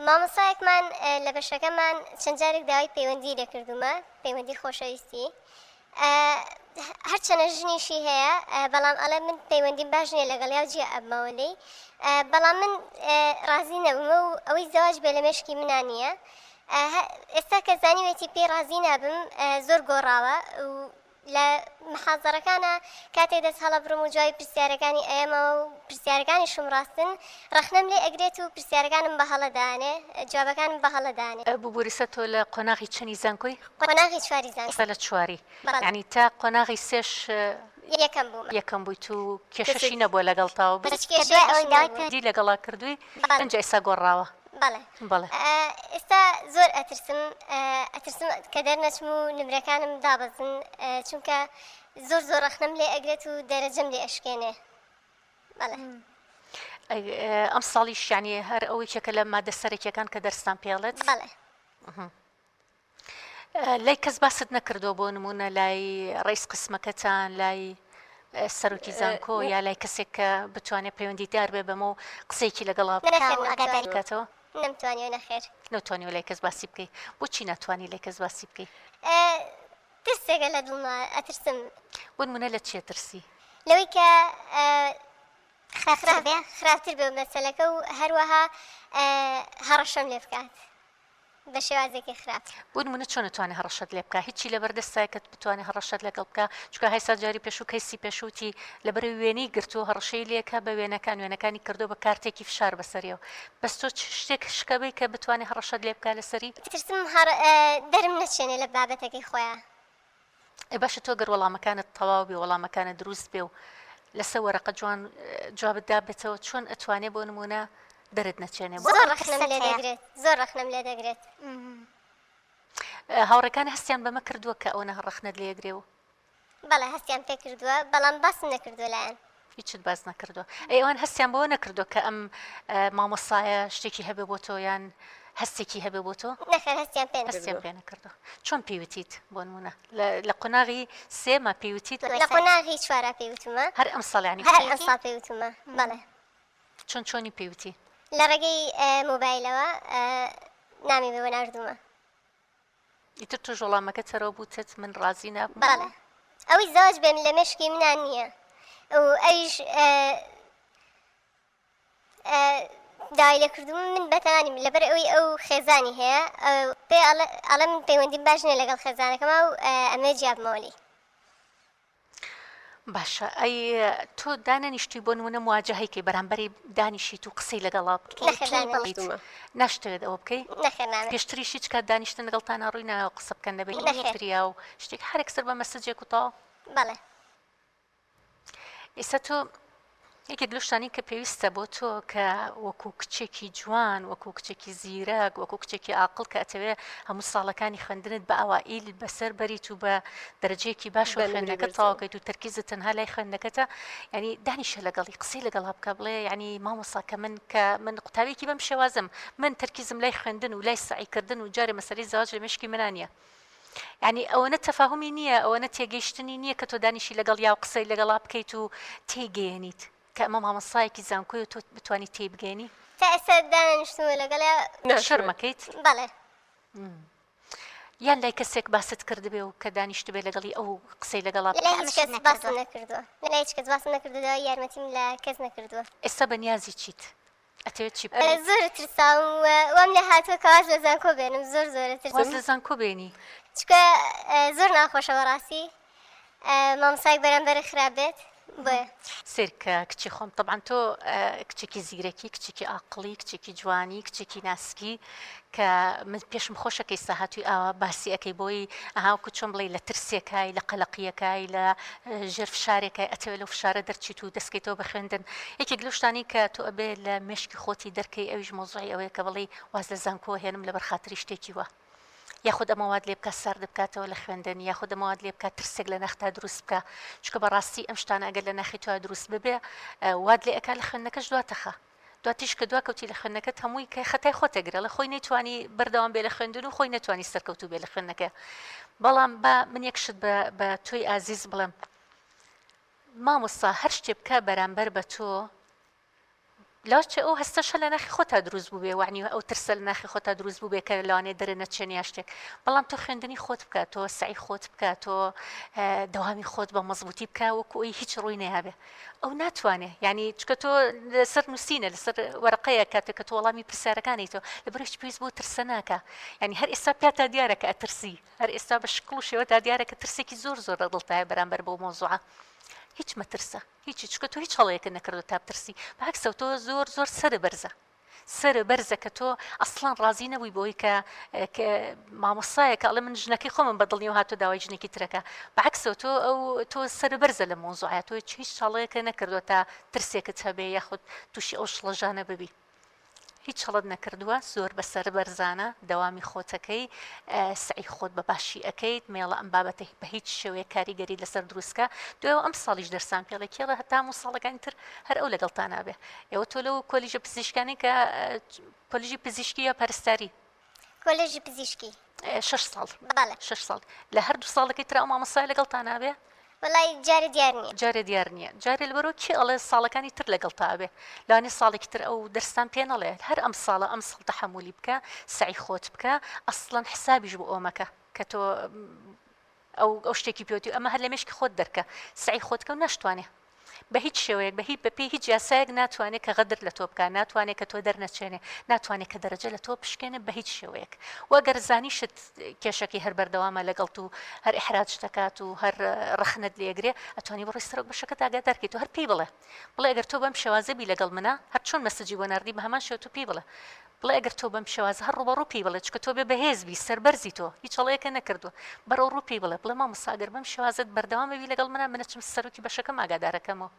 مامۆستایەکمان لە بەشەکەمان چەند جارێک داوای پەیوەندی لێ کردوومە، پەیوەندی خۆشەویستی. هەرچەنە ژنیشی هەیە بەڵام ئەڵێ من پەیوەندیم باش نییە لەگەڵیا و جیا ئەبمەوە لێی. بەڵام من ڕازی نەبوومە و ئەوەی زەواج بێ لە مێشکی منا نییە. ئێستا کە زانیوێتی پێی ڕازی نابم زۆر گۆڕاوە و لە محازەرەکانا کاتێک دەست هەڵەبڕم و جوابی پرسیارەکانی ئەیەمەوە و پرسیارەکانیشم ڕاستن ڕەخنەم لێ ئەگرێت و پرسیارەکانم بە هەڵە دانێ جوابەکانم بە هەڵە دانێ. ببورسە تۆ لە قۆناغی چەنی زانکۆی؟ قۆناغی چواری زانکۆ. ئێستا لە چواری بەڵێ. یانی تا قۆناغی سێش یەکەم بوومە. یەکەم بوویت و کێشەشی نەبووە لەگەڵتا و هیچ کێشەیەکیشم نەبووە. دی لەگەڵا کردووی بەڵێ. ئینجا ئێستا گۆڕاوە. بەڵێ. بەڵێ. ئێستا زۆر ئەترسم ئەترسم کە دەرنەچم و نمرەکانم دابەزن چونکە زۆر زۆر ڕەخنەم لێ ئەگرێت و دەرەجەم لێ ئەشکێنێ بەڵێ. ئەم ساڵیش یانی هەر ئەو یەکێکە لە مادە سەرەکیەکان کە دەرستان پێڵێت؟ بەڵێ. لای کەس باست نەکردووە بۆ نموونە لای ڕئیس قسمەکەتان لای سەرۆکی زانکۆ یا لای کەسێک کە بتوانێت پەیوەندی دار بێ بەمە و قسەیەکی لەگەڵا بکاتەوە؟ نەمتوانیوە نەخێر. نەتوانیوە لای کەس باسی بکەی بۆچی ناتوانی لای کەس باسی بکەی؟ ترسێکە لە دڵما ئەترسم. بۆ نموونە لە چێ ترسی؟ لەوەی کە خراپتر بێ مەسەلەکە و هەروەها هەڕەشەم لێ بکات. بە شێوازێکی خراپ. بۆ نمونە چۆن ئەتوانێ هەڕەشەت لێ بکا هیچی لەبەر دەستایە کە بتوانێ هەڕەشەت لەگەڵ بکا چونکە هەیسا جاری پێشوو کەیسی پێشووتی لەبەرەوەی وێنەی گرتووە هەڕەشەی لێ کا بە وێنەکان وێنەکانی کردووە بە کارتێکی فشار بەسەریەوە بەس تۆ چ شتێک شکەبەی کە بتوانێ هەڕەشەت لێ بکا لەسەری؟ ترسم هەڕ دەرم نەچێنێ لە بابەتەکەی خۆیا. ئەی باشە تۆ گەر وەڵامەکانت تەواو بێ وەڵامەکانت دروست بێ و لەسەر وەرەقە جوان جوابت دابێتەوە چۆن ئەتوانێ بۆ نمونە دەرت نەچێنێ بۆ زۆر ڕەخنەم لێ دەگرێت زۆر ڕەخنەم لێ دەگرێت. هاوڕێکان هەستیان بەمە کردووە کە ئەوەنە ڕەخنەت لێ ئەگرێ و. بەڵێ هەستیان پێ کردووە بەڵام باسم نەکردووە لایان. هیچت باس نەکردووە ئەی ئەوان هەستیان بەوە نەکردووە کە ئەم مامۆستایە شتێکی هەبێ بۆ تۆ یان هەستێکی هەبێ بۆ تۆ؟ نەخێر هەستیان پێ نەکردووە. هەستیان پێ نەکردووە. چۆن پێی وتیت بۆ نموونە لە قۆناغی سێما پێی وتیت؟ لە قۆناغی چوارا پێی وتومە. هەر ئەمساڵ یانی؟ هەر ئەمساڵ پێی وتومە بەڵێ. چۆن چۆنی پێی وتی؟ لە ڕێگەی مۆبایلەوە نامی بۆ ناردوومە. ئیتر تۆش وەڵامەکەت هەرەوە بوو تت من ڕازی نابم؟ بەڵێ ئەوەی زەواج بێن لە مێشکی منا نییە و ئەویش داوای لێ کردووم من بەتەمانیم لەبەر ئەوەی ئەو خێزانی هەیە پێ ئەڵێ من پەیوەندیم باش نییە لەگەڵ خێزانەکەما و ئەمەوێ جیابمەوە لێی. باشە ئەی تۆ دانەنیشتوی بۆ نمونە مواجەهەی کەی بەرامبەری دانیشیت و قسەی لەگەڵا بکەیت نەخێر دانەنیشتومە. ناشتەوێت ئەوە بکەی؟ نەخێر نامەوێت. پێشتریش هیچ کات دانیشتن لەگەڵتانا ڕووی نایەوە قسە بکەن لە بەینی نەخێر. یەکتریا و شتێک هەر یەکسەر بە مەسجێک و تەواو؟ بەڵێ. ئێستا تۆ یەکێک لەو شتانەی کە پێویستە بۆ تۆ کە وەکو کچێکی جوان وەکو کچێکی زیرەک وەکو کچێکی ئاقڵ کە ئەتەوێ هەموو ساڵەکانی خوێندنت بە ئەوائیل بەسەر بەریت و بە دەرەجەیەکی باش و بە نمرەی خوێندنەکەت بەرزەوە. تەواو کەیت و تەرکیزت تەنها لای خوێندنەکەتە یانی دانیشە لەگەڵی قسەی لەگەڵا بکە بڵێ یانی مامۆستا کە من کە من قوتابیەکی بەم شێوازم من تەرکیزم لای خوێندن و لای سەعی کردن و جارێ مەسەلەی زەواج لە مێشکی منا نییە یانی ئەوەنە تەفاهومی نییە ئەوەنە تێگەیشتنی نییە کە تۆ دانیشی لەگەڵ یا و قسەی لەگەڵا بکەیت و تێیگەیەنیت کە ئەمە مامۆستایەکی زانکۆیە و تۆ بتوانی تێی بگەیەنی. تا ئێستا دانەنیشتوومە لەگەڵیا. شەرمەکەیت؟ بەڵێ. یان لای کەسێک باست کردبێ و کە دانیشتبێ لەگەڵی ئەو قسەی لەگەڵا لای بکات؟ هیچ کەس باسم نەکردووە. لای هیچ کەس باسم نەکردووە داوای یارمەتیم لە کەس نەکردووە. ئێستا بە نیازی چیت؟ ئەتەوێت چی بکەیت؟ زۆر ترساوم و وام لێ هاتووە کە واز لە زانکۆ بێنم زۆر زۆر ئەترسم. واز لە زانکۆ بێنی؟ چونکە زۆر ناخۆشە بەڕاستی مامۆستایەک بەرامبەرت خراپ بێت بۆیە. سەیرکە کچی خۆم تەبعەن تۆ کچێکی زیرەکی کچێکی ئاقڵی کچێکی جوانی کچێکی ناسکی کە من پێشم خۆشە کە ئیستا هاتووی ئاوا باسی ئەکەی بۆی ئەها وەکو چۆن بڵێی لە ترسێکای لە قەلەقیەکای لە ژێر فشارێکای ئەتەوێ لەو فشارە دەرچیت و دەستکەیتەوە بە خوێندن یەکێک لەو شتانەی کە تۆ ئەبێ لە مێشکی خۆتی دەرکەی ئەویش مەوزوعی ئەوەیە کە بڵێی واز لە زانکۆ هێنم لەبەر خاتری شتێکی وا یاخود ئەمە وات لێ بکا سارد بکاتەوە لە خوێندن یاخود ئەمە وات لێ بکا ترسێک لە ناختا دروست بکا چونکە بەڕاستی ئەم شتانە ئەگەر لە ناخی تۆ دروست ببێ وات لێ ئەکا لە خوێندنەکەش دواتەخا دواتریش کە دواکەوتی لە خوێندنەکەت هەمووی کە خەتای خۆت ئەگرێ ئەڵێ خۆی نەیتوانی بەردەوام بێ لە خوێندن و خۆی نەتوانی سەرکەوتوو بێ لە خوێندنەکەی بەڵام با من یەک شت بە بە تۆی ئازیز بڵێم مامۆستا هەر شتێ بکا بەرامبەر بە تۆ. لاچێ ئەو هەستەش هەر لە ناخی خۆتا دروست بووبێ وەعنی ئەو ترسە لە ناخی خۆتا دروست بووبێ کە لەوانەیە دەرە نەچێن یا شتێک بەڵام تۆ خوێندنی خۆت بکە تۆ سەعی خۆت بکە تۆ دەوامی خۆت بە مەزبوتی بکە وەکو ئەوی هیچ ڕووی نەیابێ ئەو ناتوانێ یعنی چکە تۆ لەسەر نووسینە لەسەر وەرەقەیە کاتێک کە تۆ وەڵامی پرسیارەکانی تۆ لەبەر هیچ پێویست بۆ ترسە ناکە یعنی هەر ئێستا پیاتا دیارە کە ئەترسی هەر ئێستا بە شکڵ و شێوەتا دیارە کە ترسێکی زۆر زۆر لە دڵتایە بەرامبەر بەو مەوزوعە هیچ مەترسە هیچی چونکە تۆ هیچ هەڵەیەکت نەکردوە تا بترسی بەعەکسەوە تۆ زۆر زۆر سەرت بەرزە سەرت بەرزە کە تۆ ئەسڵەن ڕازی نەبووی بۆی کە مامۆستایەکە ئەڵێ من ژنەکەی خۆمم بەدڵ نیەوە هاتۆ داوای ژنێکی ترەکە بەعەکسەوە تۆ ئەو تۆ سەرت بەرزە لە مەوزوعە تۆ هیچ هەڵەیەکە نەکردوە تا ترسێکت هەبێ یاخود تووشی ئەو شڵەژانە ببی. هیچ هەڵەت نەکردووە زۆر بە سەربەرزانە دەوامی خۆتەکەی سەعی خۆت بە باشی ئەکەیت مێڵە ئەم بابەتە بە هیچ شێوەیەک کاریگەری لەسەر دروستکە دوایەوە ئەم ساڵیش دەرسان پێڵێ کێڵە هەتا هەموو ساڵەکانی تر هەر ئەو لەگەڵتان نابێ ئێوە تۆ لەو کۆلیژە پزیشکانی کە کۆلیژی پزیشکی یا پەرستاری کۆلێژی پزیشکی. شەش ساڵ. بەڵێ. شەش ساڵ. لە هەردوو ساڵەکەی ترا ئەو مامۆستایە لەگەڵتا نابێ؟ وەڵای جارێ دیار نییە. جارێ دیار نییە. جارێ لەبەرئەوە کێ ئەڵێ ساڵەکانی تر لەگەڵتا ئەبێ؟ لەوانەیە ساڵێکی تر ئەو دەرستان پێ نەڵێ. هەر ئەم ساڵە ئەم ساڵ تەحەمولی بکە، سەعی خۆت بکە، ئەسڵەن حسابیش بۆ ئەوە مەکە کە تۆ ئەو ئەو شتێکی پێوتی ئەمە هەر لە مێشکی خۆت دەرکە سەعی خۆت کە و ناشتوانێ بە هیچ شێوەیەک بە هیچ بەپێی هیچ یاسایەک ناتوانێ کە غەدر لە تۆ بکا ناتوانێ کە تۆ دەرنەچێنێ ناتوانێ کە دەرەجە لە تۆ بشکێنێ بە هیچ شێوەیەک و ئەگەر زانیشت کێشەکەی هەر بەردەوامە لەگەڵت و هەر ئیحراج دەکات و هەر ڕەخنەت لێگرێ ئەتوانی بڕۆی سەرۆک بەشەکەت ئاگادار کەیت و هەر پێی بڵێ بڵێ ئەگەر تۆ بەم شێوازە بی لەگەڵ منە هەر چۆن مەسجی بۆ ناردی بە هەمان شێوە تۆ پێی بڵێ بڵێ ئەگەر تۆ بەم شێوازە هەر ڕووبەڕوو پێی بڵێ چونکە تۆ بێ بەهێز بی سەربەرزی تۆ هیچ هەڵەیەکە نەکردووە بەرەو ڕوو پێی بڵێ بڵێ مامۆستا ئەگەر بەم شێوازەت بەردەوام ئەبی لەگەڵ منە من ئەچم سەرۆکی بەشەکەم ئاگادارەکەمەوە.